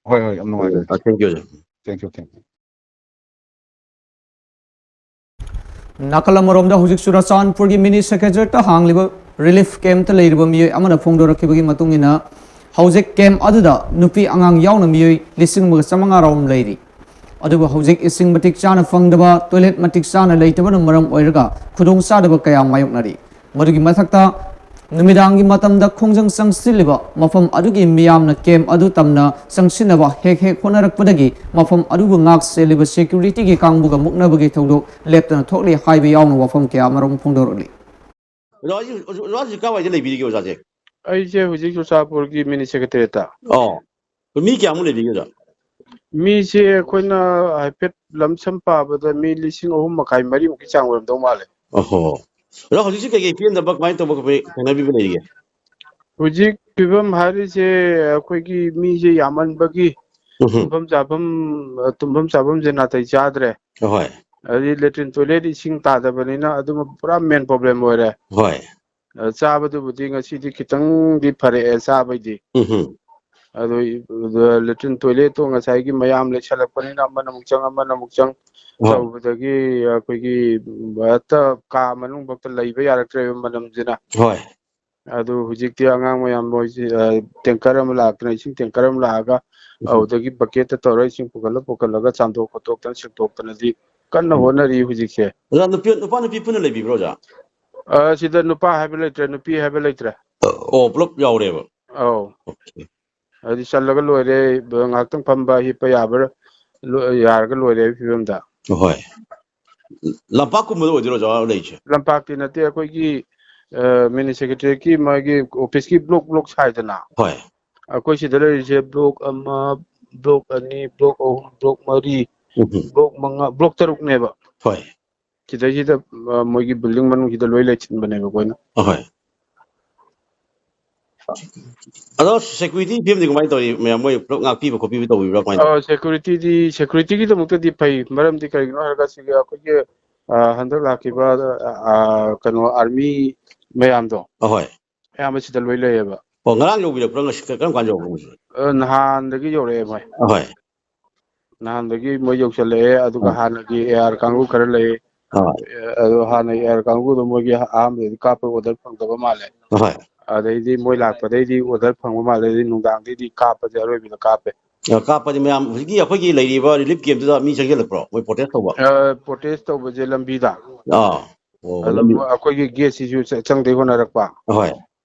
ꯍꯣꯏ, ꯍꯣꯏ, ꯌꯥꯝ ꯅꯨꯡꯉꯥꯏꯖꯔꯦ꯫ ꯎꯝ, thank you, ꯑꯣꯖꯥ꯫ Thank you, thank you꯫ ꯅꯥꯀꯜ ꯑꯃꯔꯣꯝꯗ ꯍꯧꯖꯤꯛ ꯆꯨꯔꯆꯥꯟꯄꯨꯔꯒꯤ ꯃꯤꯅꯤ ꯁꯦꯀ꯭ꯔꯦꯇꯦꯔꯤꯌꯦꯠꯇ ꯍꯥꯡꯂꯤꯕ ꯔꯤꯂꯤꯐ ꯀꯦꯝꯞꯇ ꯂꯩꯔꯤꯕ ꯃꯤꯑꯣꯏ ꯑꯃꯅ ꯐꯣꯡꯗꯣꯔꯛꯈꯤꯕꯒꯤ ꯃꯇꯨꯡ ꯏꯟꯅ, ꯍꯧꯖꯤꯛ ꯀꯦꯝꯞ ꯑꯗꯨꯗ ꯅꯨꯄꯤ ꯑꯉꯥꯡ ꯌꯥꯎꯅ ꯃꯤꯑꯣꯏ ꯂꯤꯁꯤꯡ ꯑꯃꯒ ꯆꯥꯃꯉꯥ ꯔꯣꯝ ꯂꯩꯔꯤ꯫ ꯑꯗꯨꯕꯨ ꯍꯧꯖꯤꯛ ꯏꯁꯤꯡ ꯃꯇꯤꯛ ꯆꯥꯅ ꯐꯪꯗꯕ, ꯇꯣꯏꯂꯦꯠ ꯃꯇꯤꯛ ꯆꯥꯅ ꯂꯩꯇꯕꯅ ꯃꯔꯝ ꯑꯣꯏꯔꯒ ꯈꯨꯗꯣꯡꯆꯥꯗꯕ ꯀꯌꯥ ꯃꯥꯌꯣꯛꯅꯔꯤ꯫ ꯃꯗꯨꯒꯤ ꯃꯊꯛꯇ ꯅꯨꯃꯤꯗꯥꯡꯒꯤ ꯃꯇꯝꯗ ꯈꯣꯡꯖꯪ ꯆꯪꯁꯤꯜꯂꯤꯕ ꯃꯐꯝ ꯑꯗꯨꯒꯤ ꯃꯤꯌꯥꯝꯅ ꯀꯦꯝꯞ ꯑꯗꯨ ꯇꯝꯅ ꯆꯪꯁꯤꯟꯅꯕ ꯍꯦꯛ ꯍꯦꯛ ꯍꯣꯠꯅꯔꯛꯄꯗꯒꯤ ꯃꯐꯝ ꯑꯗꯨꯕꯨ ꯉꯥꯛ ꯁꯦꯜꯂꯤꯕ ꯁꯦꯀ꯭ꯌꯨꯔꯤꯇꯤꯒꯤ ꯀꯥꯡꯕꯨꯒ ꯃꯨꯛꯅꯕꯒꯤ ꯊꯧꯗꯣꯛ ꯂꯦꯞꯇꯅ ꯊꯣꯛꯂꯤ ꯍꯥꯏꯕ ꯌꯥꯎꯅ ꯋꯥꯐꯝ ꯀꯌꯥ ꯑꯃꯔꯣꯝ ꯐꯣꯡꯗꯣꯔꯛꯂꯤ꯫ ꯑꯣꯖꯥ, ꯍꯧꯖꯤꯛ, ꯑꯣꯖꯥ, ꯑꯣꯖꯥ ꯍꯧꯖꯤꯛ ꯀꯥꯏꯋꯥꯏꯗ ꯂꯩꯕꯤꯔꯤꯒꯦ, ꯑꯣꯖꯥꯁꯦ? ꯑꯩꯁꯦ ꯍꯧꯖꯤꯛ ꯆꯨꯔꯆꯥꯟꯄꯨꯔꯒꯤ ꯃꯤꯅꯤ ꯁꯦꯀ꯭ꯔꯦꯇꯦꯔꯤꯌꯦꯠꯇ꯫ ꯑꯣ꯫ ꯃꯤ ꯀꯌꯥꯃꯨꯛ ꯂꯩꯕꯤꯒꯦ, ꯑꯣꯖꯥ? ꯃꯤꯁꯦ ꯑꯩꯈꯣꯏꯅ ꯍꯥꯏꯐꯦꯠ ꯂꯝꯁꯝ ꯄꯥꯕꯗ ꯃꯤ ꯂꯤꯁꯤꯡ ꯑꯍꯨꯝ ꯃꯈꯥꯏ, ꯃꯔꯤꯃꯨꯛꯀꯤ ꯆꯥꯡ ꯑꯣꯏꯔꯝꯗꯧ ꯃꯥꯜꯂꯦ꯫ ꯑꯣꯍꯣ꯫ ꯑꯣꯖꯥ, ꯍꯧꯖꯤꯛꯁꯤ ꯀꯩꯀꯩ ꯄꯦꯟꯗꯕ, ꯀꯃꯥꯏꯅ ꯇꯧꯕ ꯈꯣꯠꯄ ꯊꯦꯡꯅꯕꯤꯕ ꯂꯩꯔꯤꯒꯦ? ꯍꯧꯖꯤꯛ ꯐꯤꯕꯝ ꯍꯥꯏꯔꯤꯁꯦ, ꯑꯩꯈꯣꯏꯒꯤ ꯃꯤꯁꯦ ꯌꯥꯝꯃꯟꯕꯒꯤ ꯎꯝꯍꯨꯝ꯫ ꯇꯨꯝꯐꯝ ꯆꯥꯐꯝ, ꯇꯨꯝꯐꯝ ꯆꯥꯐꯝꯁꯦ ꯅꯥꯇꯩ ꯆꯥꯗ꯭ꯔꯦ꯫ ꯍꯣꯏ꯫ ꯑꯗꯩ ꯂꯦꯇ꯭ꯔꯤꯟ ꯇꯣꯏꯂꯦꯠ ꯏꯁꯤꯡ ꯇꯥꯗꯕꯅꯤꯅ ꯑꯗꯨꯃ ꯄꯨꯔꯥ ꯃꯦꯟ ꯄ꯭ꯔꯣꯕ꯭ꯂꯦꯝ ꯑꯣꯏꯔꯦ꯫ ꯍꯣꯏ꯫ ꯑ, ꯆꯥꯕꯗꯨꯕꯨꯗꯤ ꯉꯁꯤꯗꯤ ꯈꯤꯇꯪꯗꯤ ꯐꯔꯛꯑꯦ ꯆꯥꯕꯩꯗꯤ꯫ ꯎꯝꯍꯨꯝ꯫ ꯑꯗꯣ ꯏ-, ꯑꯗ ꯂꯦꯇ꯭ꯔꯤꯟ ꯇꯣꯏꯂꯦꯠꯇꯣ ꯉꯁꯥꯏꯒꯤ ꯃꯌꯥꯝ ꯂꯩꯁꯜꯂꯛꯄꯅꯤꯅ ꯑꯃꯅ ꯑꯃꯨꯛ ꯆꯪ, ꯑꯃꯅ ꯑꯃꯨꯛ ꯆꯪ ꯍꯣꯏ꯫ ꯇꯧꯕꯗꯒꯤ ꯑꯩꯈꯣꯏꯒꯤ ꯍꯦꯛꯇ ꯀꯥ ꯃꯅꯨꯡꯐꯥꯎꯇ ꯂꯩꯕ ꯌꯥꯔꯛꯇ꯭ꯔꯦꯕ ꯃꯅꯝꯁꯤꯅ꯫ ꯍꯣꯏ꯫ ꯑꯗꯨ ꯍꯧꯖꯤꯛꯇꯤ ꯑꯉꯥꯡ ꯃꯌꯥꯝ ꯃꯣꯏꯁꯤ, ꯑ, ꯇꯦꯡꯀꯔ ꯑꯃ ꯂꯥꯛꯇꯅ, ꯏꯁꯤꯡ ꯇꯦꯡꯀꯔ ꯑꯃ ꯂꯥꯛꯑꯒ ꯎꯝ꯫ ꯑꯗꯨꯗꯒꯤ ꯕꯛꯀꯦꯠꯇ ꯇꯧꯔꯒ ꯏꯁꯤꯡ ꯄꯨꯈꯠꯂ ꯄꯨꯈꯠꯂꯒ ꯆꯥꯝꯊꯣꯛ ꯈꯣꯠꯇꯣꯛꯇꯅ ꯁꯦꯡꯗꯣꯛꯇꯅꯗꯤ ꯀꯟꯅ ꯎꯝ꯫ ꯍꯣꯠꯅꯔꯤ ꯍꯧꯖꯤꯛꯁꯦ꯫ ꯑꯣꯖꯥ, ꯅꯨꯄꯤ, ꯅꯨꯄꯥ ꯅꯨꯄꯤ ꯄꯨꯟꯅ ꯂꯩꯕꯤꯕ꯭ꯔꯣ, ꯑꯣꯖꯥ? ꯑ, ꯁꯤꯗ ꯅꯨꯄꯥ ꯍꯥꯏꯕ ꯂꯩꯇ꯭ꯔꯦ, ꯅꯨꯄꯤ ꯍꯥꯏꯕ ꯂꯩꯇ꯭ꯔꯦ꯫ ꯑꯣ, ꯄꯨꯂꯞ ꯌꯥꯎꯔꯦꯕ? ꯑꯧ꯫ ꯑꯣꯀꯦ꯫ ꯍꯥꯏꯗꯤ ꯆꯜꯂꯒ ꯂꯣꯏꯔꯦ, ꯉꯥꯏꯍꯥꯛꯇꯪ ꯐꯝꯕ ꯍꯤꯞꯄ ꯌꯥꯕ ꯂꯣ-, ꯌꯥꯔꯒ ꯂꯣꯏꯔꯦ ꯍꯥꯏꯕꯒꯤ ꯐꯤꯕꯝꯗ꯫ ꯍꯣꯏ꯫ ꯂꯝꯄꯥꯛꯀꯨꯝꯕꯗ ꯑꯣꯏꯗꯣꯏꯔꯣ, ꯑꯣꯖꯥ ꯂꯩꯔꯤꯁꯦ? ꯂꯝꯄꯥꯛꯇꯤ ꯅꯠꯇꯦ, ꯑꯩꯈꯣꯏꯒꯤ, ꯑ, ꯃꯤꯅꯤ ꯁꯦꯀ꯭ꯔꯦꯇꯦꯔꯤꯌꯦꯠꯀꯤ ꯃꯥꯒꯤ ꯑꯣꯐꯤꯁꯀꯤ ꯕ꯭ꯂꯣꯛ ꯕ꯭ꯂꯣꯛ ꯁꯥꯏꯗꯅ꯫ ꯍꯣꯏ꯫ ꯑꯩꯈꯣꯏ ꯁꯤꯗ ꯂꯩꯔꯤꯁꯦ ꯕ꯭ꯂꯣꯛ ꯑꯃ, ꯕ꯭ꯂꯣꯛ ꯑꯅꯤ, ꯕ꯭ꯂꯣꯛ ꯑꯍꯨꯝ, ꯕ꯭ꯂꯣꯛ ꯃꯔꯤ, ꯎꯝ꯫ ꯕ꯭ꯂꯣꯛ ꯃꯉꯥ, ꯕ꯭ꯂꯣꯛ ꯇꯔꯨꯛꯅꯦꯕ꯫ ꯍꯣꯏ꯫ ꯁꯤꯗꯩꯁꯤꯗ, ꯑ, ꯃꯣꯏꯒꯤ ꯕꯤꯜꯗꯤꯡ ꯃꯅꯨꯡꯁꯤꯗ ꯂꯣꯏ ꯂꯩꯁꯤꯟꯕꯅꯦꯕ ꯑꯩꯈꯣꯏꯅ꯫ ꯑꯍꯣꯏ꯫ ꯑꯗꯣ security ꯐꯤꯕꯝꯗꯤ ꯀꯃꯥꯏꯅ ꯇꯧꯔꯤ? ꯃꯌꯥꯝ ꯃꯣꯏ ꯄꯨꯂꯞ ꯉꯥꯛꯄꯤꯕ ꯈꯣꯠꯄꯤꯕ ꯇꯧꯕꯤꯕ꯭ꯔꯥ ꯀꯃꯥꯏꯅ ꯇꯧꯏ? ꯑ, security ꯗꯤ, security ꯒꯤꯗꯃꯛꯇꯗꯤ ꯐꯩ꯫ ꯃꯔꯝꯗꯤ ꯀꯔꯤꯒꯤꯅꯣ ꯍꯥꯏꯔꯒ ꯁꯤꯒꯤ ꯑꯩꯈꯣꯏꯒꯤ, ꯑ, ꯍꯟꯗꯛ ꯂꯥꯛꯈꯤꯕ, ꯑ, ꯀꯩꯅꯣ, army ꯃꯌꯥꯝꯗꯣ ꯑꯍꯣꯏ꯫ ꯑꯌꯥꯝꯕ ꯁꯤꯗ ꯂꯣꯏ ꯂꯩꯌꯦꯕ꯫ ꯑꯣ, ꯉꯔꯥꯡ ꯌꯧꯕꯤꯔꯛꯄ꯭ꯔꯥ? ꯉꯁꯤ ꯀ-, ꯀꯔꯝ ꯀꯥꯟꯗ ꯌꯧꯔꯛꯄ ꯃꯣꯏꯁꯦ? ꯑ, ꯅꯍꯥꯟꯗꯒꯤ ꯌꯧꯔꯛꯑꯦ ꯃꯣꯏ꯫ ꯑꯍꯣꯏ꯫ ꯅꯍꯥꯟꯗꯒꯤ ꯃꯣꯏ ꯌꯧꯁꯜꯂꯛꯑꯦ, ꯑꯗꯨꯒ ꯑꯥ꯫ ꯍꯥꯟꯅꯒꯤ AR ꯀꯥꯡꯕꯨ ꯈꯔ ꯂꯩ꯫ ꯑꯥ꯫ ꯑꯦ, ꯑꯗꯣ ꯍꯥꯟꯅꯒꯤ AR ꯀꯥꯡꯕꯨꯗꯣ ꯃꯣꯏꯒꯤ ꯑꯍꯥꯟꯕꯗꯗꯤ ꯀꯥꯞꯄ order ꯐꯪꯗꯕ ꯃꯥꯜꯂꯦ꯫ ꯑꯍꯣꯏ꯫ ꯑꯗꯩꯗꯤ ꯃꯣꯏ ꯂꯥꯛꯄꯗꯩꯗꯤ order ꯐꯪꯕ ꯃꯥꯜꯂꯦ, ꯑꯗꯩꯗꯤ ꯅꯨꯡꯗꯥꯡꯗꯩꯗꯤ ꯀꯥꯞꯄꯁꯦ ꯑꯔꯣꯏꯕꯤꯗ ꯀꯥꯞꯄꯦ꯫ ꯑ, ꯀꯥꯞꯄꯗꯤ ꯃꯌꯥꯝ ꯍꯧꯖꯤꯛꯀꯤ ꯑꯩꯈꯣꯏꯒꯤ ꯂꯩꯔꯤꯕ relief camp ꯇꯨꯗ ꯃꯤ ꯆꯪꯁꯤꯜꯂꯛꯄ꯭ꯔꯣ? ꯃꯣꯏ protest ꯇꯧꯕ? ꯑ, protest ꯇꯧꯕꯁꯦ ꯂꯝꯕꯤꯗ꯫ ꯑꯥ꯫ ꯑꯣ, ꯑꯗꯨ ꯂꯝꯕꯤ꯫ ꯃꯣꯏ ꯑꯩꯈꯣꯏꯒꯤ gate ꯁꯤꯁꯨ ꯆ-, ꯆꯪꯗꯦ ꯍꯣꯠꯅꯔꯛꯄ꯫ ꯑꯍꯣꯏ꯫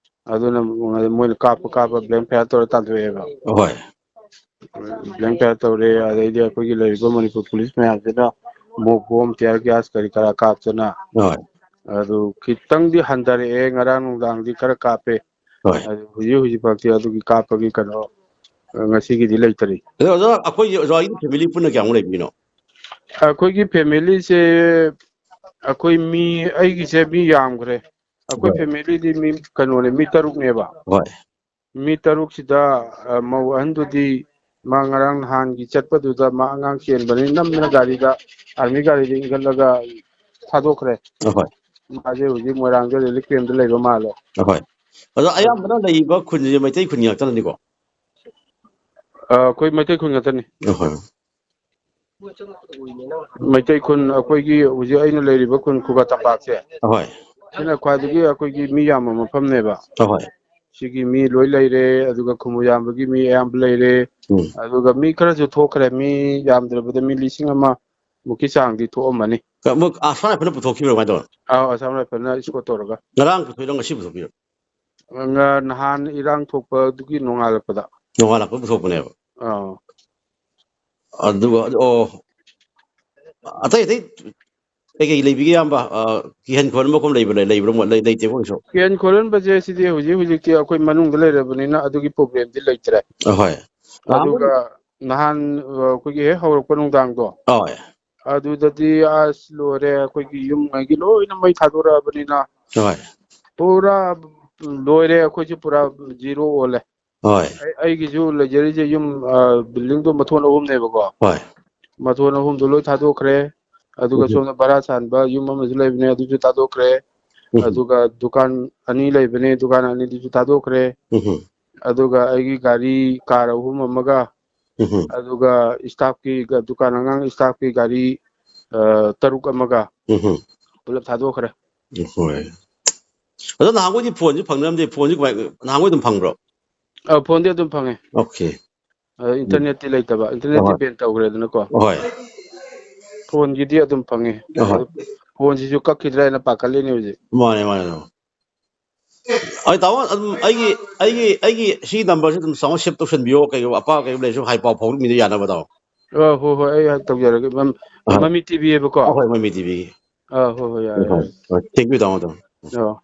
ꯑꯗꯨꯅ ꯃꯣꯏꯅ ꯀꯥꯞꯄ ꯀꯥꯞꯄ blank fire ꯇꯧꯔ ꯇꯥꯟꯊꯣꯛꯑꯦꯕ꯫ ꯑꯍꯣꯏ꯫ Blank fire ꯇꯧꯔꯦ, ꯑꯗꯩꯗꯤ ꯑꯩꯈꯣꯏꯒꯤ ꯂꯩꯔꯤꯕ ꯃꯅꯤꯄꯨꯔ police ꯃꯌꯥꯝꯁꯤꯅ ꯃꯣꯞ ꯕꯣꯝ, tear gas ꯀꯔꯤ ꯀꯔꯥ ꯀꯥꯞꯇꯅ꯫ ꯍꯣꯏ꯫ ꯑꯗꯨ ꯈꯤꯇꯪꯗꯤ ꯍꯟꯊꯔꯛꯑꯦ, ꯉꯔꯥꯡ ꯅꯨꯡꯗꯥꯡꯗꯤ ꯈꯔ ꯀꯥꯞꯄꯦ꯫ ꯍꯣꯏ꯫ ꯑꯗꯨ ꯍꯧꯖꯤꯛ ꯍꯧꯖꯤꯛꯐꯥꯎꯗꯤ ꯑꯗꯨꯒꯤ ꯀꯥꯞꯄꯒꯤ ꯀꯩꯅꯣ, ꯉꯁꯤꯒꯤꯗꯤ ꯂꯩꯇꯔꯤ꯫ ꯑꯗꯣ ꯑꯣꯖꯥ, ꯑꯩꯈꯣꯏꯒꯤ ꯑꯣꯖꯥꯒꯤ family ꯄꯨꯟꯅ ꯀꯌꯥꯃꯨꯛ ꯂꯩꯕꯤꯅꯣ? ꯑꯩꯈꯣꯏꯒꯤ family ꯁꯦ ꯑꯩꯈꯣꯏ ꯃꯤ, ꯑꯩꯒꯤꯁꯦ ꯃꯤ ꯌꯥꯝꯈ꯭ꯔꯦ꯫ ꯑꯩꯈꯣꯏ ꯍꯣꯏ꯫ Family ꯗꯤ ꯃꯤ ꯀꯩꯅꯣꯅꯦ, ꯃꯤ ꯇꯔꯨꯛꯅꯦꯕ꯫ ꯍꯣꯏ꯫ ꯃꯤ ꯇꯔꯨꯛꯁꯤꯗ, ꯑ, ꯃꯧ ꯑꯍꯟꯗꯨꯗꯤ ꯃꯥ ꯉꯔꯥꯡ ꯅꯍꯥꯟꯒꯤ ꯆꯠꯄꯗꯨꯗ ꯃꯥ ꯑꯉꯥꯡ ꯆꯦꯟꯕꯅꯤ ꯅꯝꯗꯅ ꯒꯥꯔꯤꯗ, army ꯒꯥꯔꯤꯗ ꯏꯟꯈꯠꯂꯒ ꯊꯥꯗꯣꯛꯈ꯭ꯔꯦ꯫ ꯑꯍꯣꯏ꯫ ꯃꯥꯁꯦ ꯍꯧꯖꯤꯛ ꯃꯣꯏꯔꯥꯡꯗ relief camp ꯇ ꯂꯩꯕ ꯃꯥꯜꯂꯦ꯫ ꯑꯍꯣꯏ꯫ ꯑꯗꯣ ꯑꯌꯥꯝꯕꯅ ꯂꯩꯔꯤꯕ ꯈꯨꯟꯁꯦ ꯃꯩꯇꯩ ꯈꯨꯟ ꯉꯥꯛꯇꯅꯅꯤꯀꯣ? ꯑ, ꯑꯩꯈꯣꯏ ꯃꯩꯇꯩ ꯈꯨꯟ ꯉꯥꯛꯇꯅꯤ꯫ ꯑꯍꯣꯏ꯫ ꯃꯩꯇꯩ ꯈꯨꯟ, ꯑꯩꯈꯣꯏꯒꯤ ꯍꯧꯖꯤꯛ ꯑꯩꯅ ꯂꯩꯔꯤꯕ ꯈꯨꯟ ꯈꯨꯒꯥ ꯇꯝꯄꯥꯛꯁꯦ, ꯑꯍꯣꯏ꯫ ꯁꯤꯅ ꯈ꯭ꯋꯥꯏꯗꯒꯤ ꯑꯩꯈꯣꯏꯒꯤ ꯃꯤ ꯌꯥꯝꯕ ꯃꯐꯝꯅꯦꯕ꯫ ꯑꯍꯣꯏ꯫ ꯁꯤꯒꯤ ꯃꯤ ꯂꯣꯏ ꯂꯩꯔꯦ, ꯑꯗꯨꯒ ꯈꯨꯃꯨ ꯌꯥꯝꯕꯒꯤ ꯃꯤ ꯑꯌꯥꯝꯕ ꯂꯩꯔꯦ, ꯎꯝ꯫ ꯑꯗꯨꯒ ꯃꯤ ꯈꯔꯁꯨ ꯊꯣꯛꯈ꯭ꯔꯦ, ꯃꯤ ꯌꯥꯝꯗ꯭ꯔꯕꯗ ꯃꯤ ꯂꯤꯁꯤꯡ ꯑꯃ ꯃꯨꯛꯀꯤ ꯆꯥꯡꯗꯤ ꯊꯣꯛꯑꯝꯃꯅꯤ꯫ ꯀ-, ꯃꯣꯏ Assam Rifle ꯅ ꯄꯨꯊꯣꯛꯈꯤꯕ꯭ꯔꯣ, ꯀꯃꯥꯏꯅ ꯇꯧꯕꯅꯣ? ꯑꯥꯎ, Assam Rifle ꯅ escort ꯇꯧꯔꯒ꯫ ꯉꯔꯥꯡ ꯄꯨꯊꯣꯛꯏꯔꯣ, ꯉꯁꯤ ꯄꯨꯊꯣꯛꯄꯤꯔꯣ? ꯉ-, ꯅꯍꯥꯟ ꯏꯔꯥꯡ ꯊꯣꯛꯄꯗꯨꯒꯤ ꯅꯣꯡꯉꯥꯜꯂꯛꯄꯗ꯫ ꯅꯣꯡꯉꯥꯜꯂꯛꯄ ꯄꯨꯊꯣꯛꯄꯅꯦꯕ꯫ ꯑꯥꯎ꯫ ꯑꯗꯨꯒ, ꯑꯣ, ꯑꯇꯩ ꯑꯇꯩ ꯀꯩꯀꯩ ꯂꯩꯕꯤꯒꯦ ꯏꯌꯥꯝꯕ? ꯑ, ꯀꯤꯍꯟ ꯈꯣꯍꯟꯕ ꯈꯣꯠꯄ ꯂꯩꯕ꯭ꯔꯥ, ꯂꯩꯕ꯭ꯔꯥ? ꯂꯩ-, ꯂꯩꯇꯦꯀꯣ ꯀꯩꯁꯨ? ꯀꯤꯍꯟ ꯈꯣꯍꯟꯕꯁꯦ ꯁꯤꯗꯤ ꯍꯧꯖꯤꯛ ꯍꯧꯖꯤꯛꯇꯤ ꯑꯩꯈꯣꯏ ꯃꯅꯨꯡꯗ ꯂꯩꯔꯕꯅꯤꯅ ꯑꯗꯨꯒꯤ problem ꯗꯤ ꯂꯩꯇ꯭ꯔꯦ꯫ ꯑꯍꯣꯏ꯫ ꯑꯗꯨꯒ ꯅꯍꯥꯟ, ꯑ, ꯑꯩꯈꯣꯏꯒꯤ ꯍꯦꯛ ꯍꯧꯔꯛꯄ ꯅꯨꯡꯗꯥꯡꯗꯣ, ꯍꯣꯏ꯫ ꯑꯗꯨꯗꯗꯤ ꯑꯁ ꯂꯣꯏꯔꯦ, ꯑꯩꯈꯣꯏꯒꯤ ꯌꯨꯝꯉꯩꯒꯤ ꯂꯣꯏꯅ ꯃꯩ ꯊꯥꯗꯣꯔꯛꯑꯕꯅꯤꯅ ꯍꯣꯏ꯫ ꯄꯨꯔꯥ ꯎꯝ, ꯂꯣꯏꯔꯦ, ꯑꯩꯈꯣꯏꯁꯨ ꯄꯨꯔꯥ ꯖꯤꯔꯣ ꯑꯣꯜꯂꯦ꯫ ꯍꯣꯏ꯫ ꯑꯩ-, ꯑꯩꯒꯤꯁꯨ ꯂꯩꯖꯔꯤꯁꯦ ꯌꯨꯝ, ꯑ, ꯕꯤꯜꯗꯤꯡꯗꯣ ꯃꯊꯣꯟ ꯑꯍꯨꯝꯅꯦꯕꯀꯣ꯫ ꯍꯣꯏ꯫ ꯃꯊꯣꯟ ꯑꯍꯨꯝꯗꯣ ꯂꯣꯏ ꯊꯥꯗꯣꯛꯈ꯭ꯔꯦ꯫ ꯑꯗꯨꯒ ꯎꯝ꯫ ꯁꯣꯝꯗ ꯚꯔꯥ ꯁꯥꯟꯕ ꯌꯨꯝ ꯑꯃꯁꯨ ꯂꯩꯕꯅꯦ, ꯑꯗꯨꯁꯨ ꯊꯥꯗꯣꯛꯈ꯭ꯔꯦ꯫ ꯎꯝ꯫ ꯑꯗꯨꯒ ꯗꯨꯀꯥꯟ ꯑꯅꯤ ꯂꯩꯕꯅꯦ, ꯗꯨꯀꯥꯟ ꯑꯅꯤꯗꯨꯁꯨ ꯊꯥꯗꯣꯛꯈ꯭ꯔꯦ꯫ ꯎꯝ꯫ ꯑꯗꯨꯒ ꯑꯩꯒꯤ ꯒꯥꯔꯤ, ꯀꯥꯔ ꯑꯍꯨꯝ ꯑꯃꯒ, ꯎꯝ꯫ ꯑꯗꯨꯒ ꯁ꯭ꯇꯥꯐꯀꯤ ꯒ-, ꯗꯨꯀꯥꯟ ꯑꯉꯥꯡ ꯁ꯭ꯇꯥꯐꯀꯤ ꯒꯥꯔꯤ, ꯑ, ꯇꯔꯨꯛ ꯑꯃꯒ ꯎꯝ꯫ ꯄꯨꯂꯞ ꯊꯥꯗꯣꯛꯈ꯭ꯔꯦ꯫ ꯍꯣꯏ꯫ ꯑꯗꯣ ꯅꯍꯥꯟꯈꯣꯏꯗꯤ ꯐꯣꯟꯁꯤ ꯐꯪꯅꯔꯝꯗꯦ, ꯐꯣꯟꯁꯤ ꯀꯃꯥꯏ, ꯅꯍꯥꯟꯈꯣꯏ ꯑꯗꯨꯝ ꯐꯪꯕ꯭ꯔꯣ? ꯑ, ꯐꯣꯟꯗꯤ ꯑꯗꯨꯝ ꯐꯪꯉꯦ꯫ ꯑꯣꯀꯦ꯫ ꯑ, ꯏꯟꯇꯔꯅꯦꯠꯇꯤ ꯂꯩꯇꯕ, ꯏꯟꯇꯔꯅꯦꯠꯇꯤ ꯍꯣꯏ꯫ ꯕꯦꯟ ꯇꯧꯈ꯭ꯔꯦꯗꯅꯀꯣ꯫ ꯍꯣꯏ꯫ ꯐꯣꯟꯒꯤꯗꯤ ꯑꯗꯨꯝ ꯐꯪꯉꯦ꯫ ꯍꯣꯏ꯫ ꯑꯗꯨ ꯐꯣꯟꯁꯤꯁꯨ ꯀꯛꯈꯤꯗ꯭ꯔꯥ ꯍꯥꯏꯅ ꯄꯥꯈꯠꯂꯤꯅꯦ ꯍꯧꯖꯤꯛ꯫ ꯃꯥꯅꯦ, ꯃꯥꯅꯦ, ꯇꯥꯃꯣ꯫ ꯑꯩ ꯇꯥꯃꯣ, ꯑꯗꯨꯝ ꯑꯩꯒꯤ, ꯑꯩꯒꯤ, ꯑꯩꯒꯤ ꯁꯤ ꯅꯝꯕꯔꯁꯤ ꯑꯗꯨꯝ ꯇꯥꯃꯣ ꯁꯦꯞ ꯇꯧꯁꯟꯕꯤꯌꯣ, ꯀꯩꯒꯨꯝꯕ ꯑꯄꯥꯝꯕ ꯀꯩꯒꯨꯝꯕ ꯂꯩꯔꯁꯨ ꯍꯥꯏ ꯄꯥꯎ ꯐꯥꯎꯔꯛꯃꯤꯟꯅ ꯌꯥꯅꯕ, ꯇꯥꯃꯣ꯫ ꯑ, ꯍꯣꯏ, ꯍꯣꯏ, ꯑꯩ ꯇꯧꯖꯔꯒꯦ꯫ ꯃꯝ-, ꯑꯍꯣꯏ꯫ ꯃꯃꯤ ꯇꯤꯚꯤꯑꯕꯀꯣ꯫ ꯑ, ꯍꯣꯏ, ꯃꯃꯤ ꯇꯤꯚꯤꯒꯤ꯫ ꯑ, ꯍꯣꯏ, ꯍꯣꯏ, ꯌꯥꯔꯦ, ꯍꯣꯏ, ꯌꯥꯔꯦ꯫ ꯍꯣꯏ꯫ Thank you, ꯇꯥꯃꯣ, ꯇꯥꯃꯣ꯫ ꯑ꯫